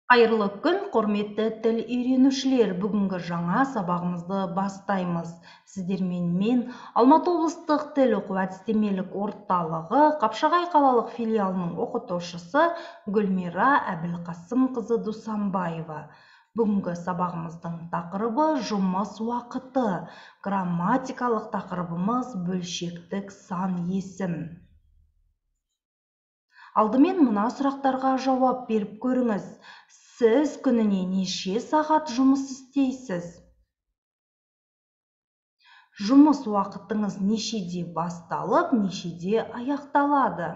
Қайырлы күн, құрметті тіл үйренушілер! Бүгінгі жаңа сабағымызды бастаймыз. Сіздермен мен, Алматы облыстық тіл оқу әдістемелік орталығы Қапшағай қалалық филиалының оқытушысы Гүлмира Әбілқасымқызы Дусанбаева. Бүгінгі сабағымыздың тақырыбы жұмыс уақыты. Грамматикалық тақырыбымыз бөлшектік сан есім. Алдымен мына сұрақтарға жауап беріп көріңіз. Сіз күніне неше сағат жұмыс істейсіз? Жұмыс уақытыңыз нешеде басталып, нешеде аяқталады?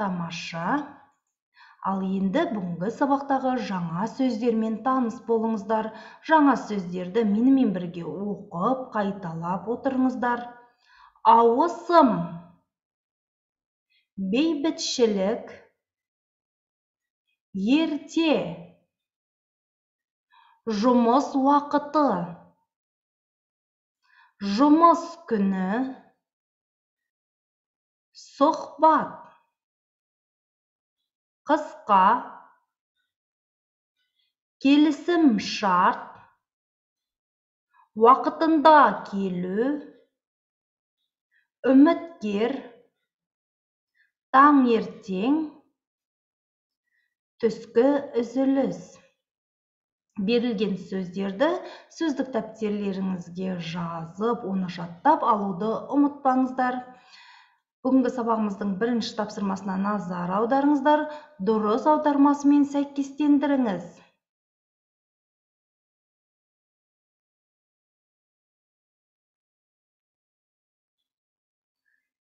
Тамаша. Ал енді бүгінгі сабақтағы жаңа сөздермен таныс болыңыздар. Жаңа сөздерді менімен бірге оқып, қайталап отырыңыздар. Ауысым, бейбітшілік, ерте, жұмыс уақыты, жұмыс күні, сұхбат, қысқа, келісім шарт, уақытында келу, үміткер, таңертең, түскі үзіліс. Берілген сөздерді сөздік дәптерлеріңізге жазып, оны жаттап алуды ұмытпаңыздар. Бүгінгі сабағымыздың бірінші тапсырмасына назар аударыңыздар, дұрыс аудармасымен сәйкестендіріңіз.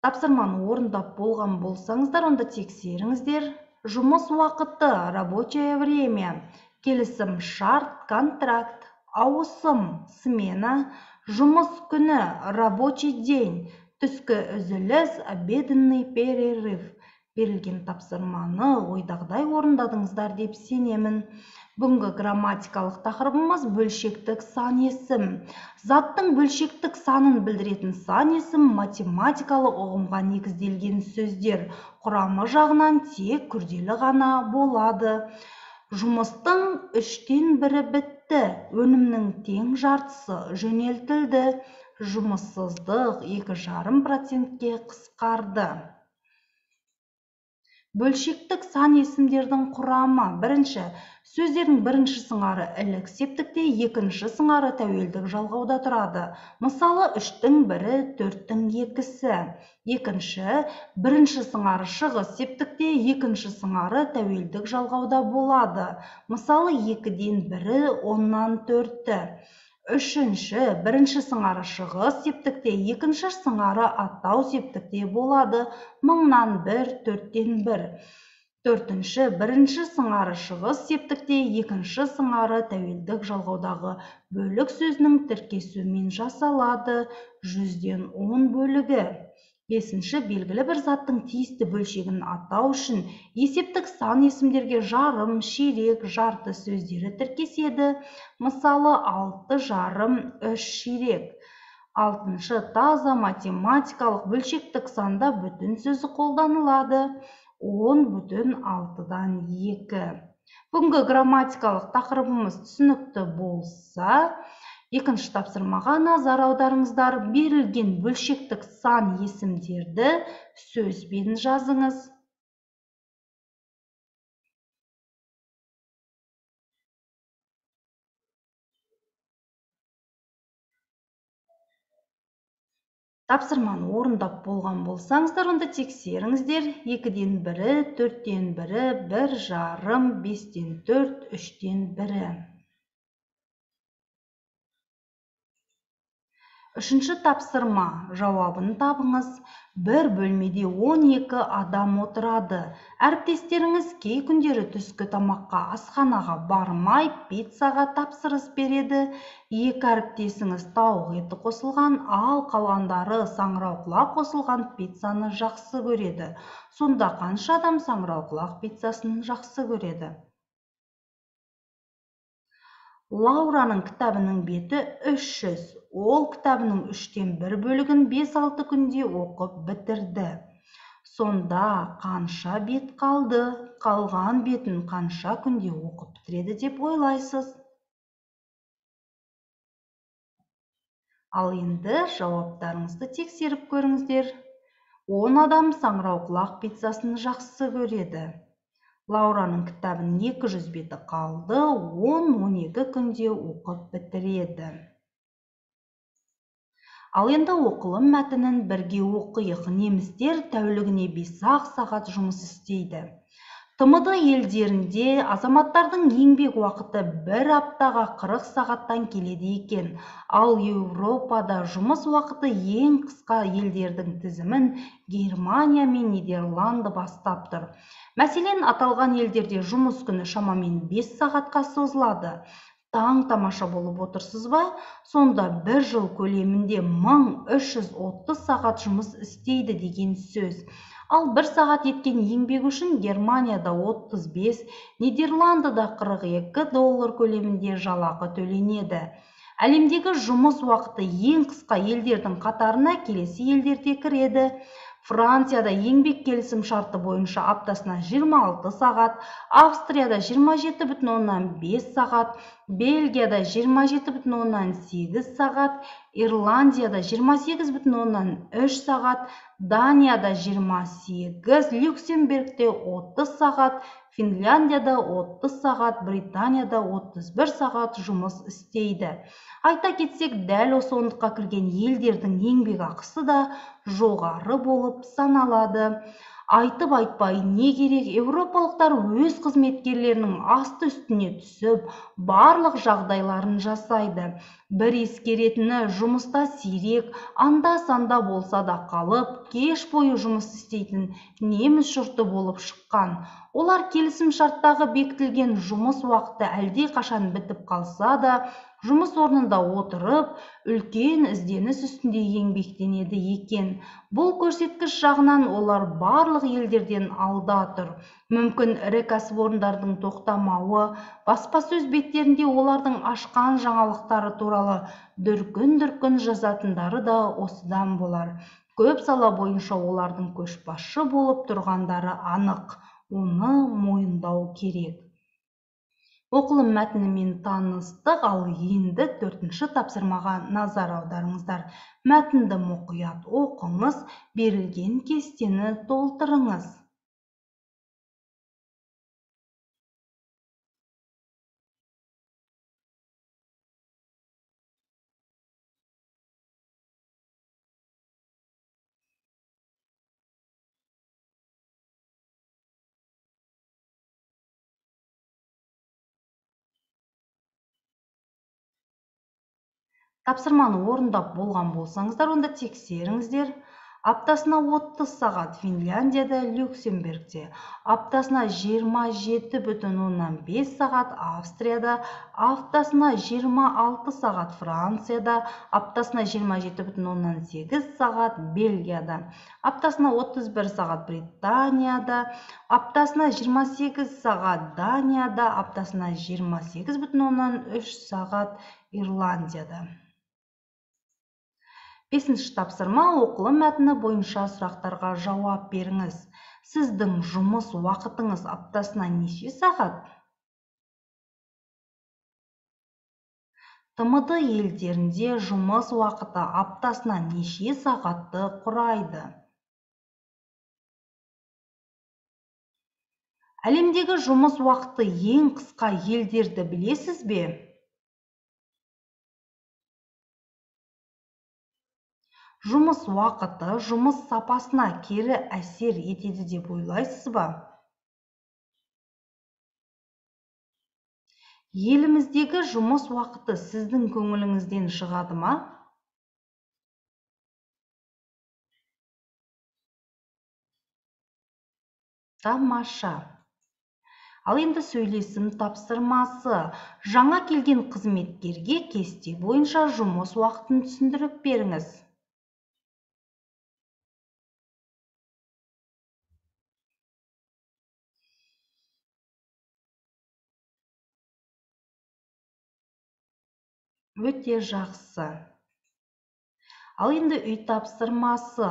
Тапсырманы орындап болған болсаңыздар, онда тексеріңіздер. Жұмыс уақыты, рабочее время, келісім шарт, контракт, ауысым, смена, жұмыс күні, рабочий день, түскі үзіліс, обеденный перерыв. Берілген тапсырманы ойдағыдай орындадыңыздар деп сенемін. Бүгінгі грамматикалық тақырыбымыз бөлшектік сан есім. Заттың бөлшектік санын білдіретін сан есім математикалық ұғымға негізделген сөздер. Құрамы жағынан тек күрделі ғана болады. Жұмыстың 1/3 бітті, өнімнің тең жартысы жөнелтілді, жұмыссыздық 2,5%-ке қысқарды. Бөлшектік сан есімдердің құрамы. Бірінші, сөздердің бірінші сыңары ілік септікте, екінші сыңары тәуелдік жалғауда тұрады. Мысалы, 1/3, 2/4. Екінші, бірінші сыңары шығыс септікте, екінші сыңары тәуелдік жалғауда болады. Мысалы, 1/2, 4/10. Үшінші, бірінші сыңары шығыс септікте, екінші сыңары атау септікте болады. 1/1000, 1/4. Төртінші, бірінші сыңары шығыс септікте, екінші сыңары тәуелдік жалғаудағы бөлік сөзінің тіркесуімен жасалады. 10 бөлігі. Бесінші, белгілі бір заттың тиісті бөлшегін атау үшін есептік сан есімдерге жарым, ширек, жарты сөздері тіркеседі. Мысалы, 6,5, 3 ширек. Алтыншы, таза математикалық бөлшектік санда бүтін сөзі қолданылады. 10,6 2. Бүгінгі грамматикалық тақырыбымыз түсінікті болса, екінші тапсырмаға назар аударыңыздар. Берілген бөлшектік сан есімдерді сөзбен жазыңыз. Тапсырманы орындап болған болсаңыздар, онда тексеріңіздер. 1/2, 1/4, 1,5, 4/5, 1/3. Үшінші тапсырма. Жауабын табыңыз. Бір бөлмеде 12 адам отырады. Әріптестеріңіз кей күндері түскі тамаққа асханаға бармай пиццаға тапсырыс береді. Екі әріптесіңіз тауық еті қосылған, ал қалғандары саңырауқұлақ қосылған пиццаны жақсы көреді. Сонда қанша адам саңырауқұлақ пиццасын жақсы көреді? Лаураның кітабының беті 300. Ол кітабының 1/3 бөлігін 5-6 күнде оқып бітірді. Сонда қанша бет қалды? Қалған бетін қанша күнде оқып бітіреді деп ойлайсыз? Ал енді жауаптарыңызды тексеріп көріңіздер. 10 адам саңырауқұлақ пиццасын жақсы көреді. Лаураның кітабын 200 беті қалды, 10-12 күнде оқып бітіреді. Ал енді оқылым мәтінін бірге оқиық. Немістер тәулігіне 5-ақ сағат жұмыс істейді. ТМД елдерінде азаматтардың еңбек уақыты бір аптаға 40 сағаттан келеді екен. Ал Еуропада жұмыс уақыты ең қысқа елдердің тізімін Германия мен Нидерланды бастап тұр. Мәселен, аталған елдерде жұмыс күні шамамен 5 сағатқа созылады. Таң тамаша болып отырсыз ба? Сонда бір жыл көлемінде 1330 сағат жұмыс істейді деген сөз. Ал бір сағат еткен еңбек үшін Германияда 35, Нидерландыда 42 доллар көлемінде жалақы төленеді. Әлемдегі жұмыс уақыты ең қысқа елдердің қатарына келесі елдер де кіреді. Францияда еңбек келісім шарты бойынша аптасына 26 сағат, Австрияда 27,5 сағат, Бельгияда 27,8 сағат, Ирландияда 28,3 сағат, Данияда 28, Люксембургте 30 сағат, Финляндияда 30 сағат, Британияда 31 сағат жұмыс істейді. Айта кетсек, дәл осы ондыққа кірген елдердің еңбек ақысы да жоғары болып саналады. Айтып айтпай не керек, еуропалықтар өз қызметкерлерінің асты үстіне түсіп, барлық жағдайларын жасайды. Бір ескеретіні, жұмыста сирек, анда-санда болса да қалып, кеш бойы жұмыс істейтін неміс жұрты болып шыққан. Олар келісім шарттағы бекітілген жұмыс уақыты әлдеқашан бітіп қалса да, жұмыс орнында отырып, үлкен ізденіс үстінде еңбектенеді екен. Бұл көрсеткіш жағынан олар барлық елдерден алда тұр. Мүмкін ірі кәсіпорындардың тоқтамауы, баспасөз беттерінде олардың ашқан жаңалықтары туралы дүркін-дүркін жазатындары да осыдан болар. Көп сала бойынша олардың көшбасшы болып тұрғандары анық, оны мойындау керек. Оқылым мәтінімен таныстық, ал енді төртінші тапсырмаға назар аударыңыздар. Мәтінді мұқият оқыңыз, берілген кестені толтырыңыз. Тапсырманы орындап болған болсаңыздар, онда тексеріңіздер. Аптасына 30 сағат Финляндияда, Люксембургте, аптасына 27,5 сағат Австрияда, аптасына 26 сағат Францияда, аптасына 27,8 сағат Бельгияда, аптасына 31 сағат Британияда, аптасына 28 сағат Данияда, аптасына 28,3 сағат Ирландияда. Бесінші тапсырма, оқылым мәтіні бойынша сұрақтарға жауап беріңіз. Сіздің жұмыс уақытыңыз аптасына неше сағат? ТМД елдерінде жұмыс уақыты аптасына неше сағатты құрайды? Әлемдегі жұмыс уақыты ең қысқа елдерді білесіз бе? Жұмыс уақыты жұмыс сапасына кері әсер етеді деп ойлайсыз ба? Еліміздегі жұмыс уақыты сіздің көңіліңізден шығады ма? Тамаша. Ал енді сөйлесім тапсырмасы. Жаңа келген қызметкерге кесте бойынша жұмыс уақытын түсіндіріп беріңіз. Өте жақсы. Ал енді үй тапсырмасы.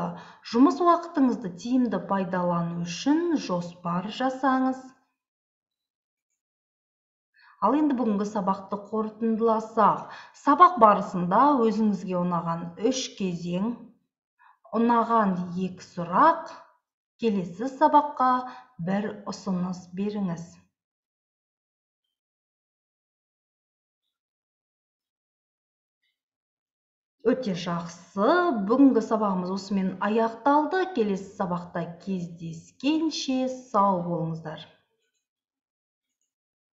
Жұмыс уақытыңызды тиімді пайдалану үшін жоспар жасаңыз. Ал енді бүгінгі сабақты қорытындыласақ. Сабақ барысында өзіңізге ұнаған 3 кезең, ұнаған 2 сұрақ, келесі сабаққа бір ұсыныс беріңіз. Өте жақсы. Бүгінгі сабағымыз осымен аяқталды. Келесі сабақта кездескенше сау болыңыздар.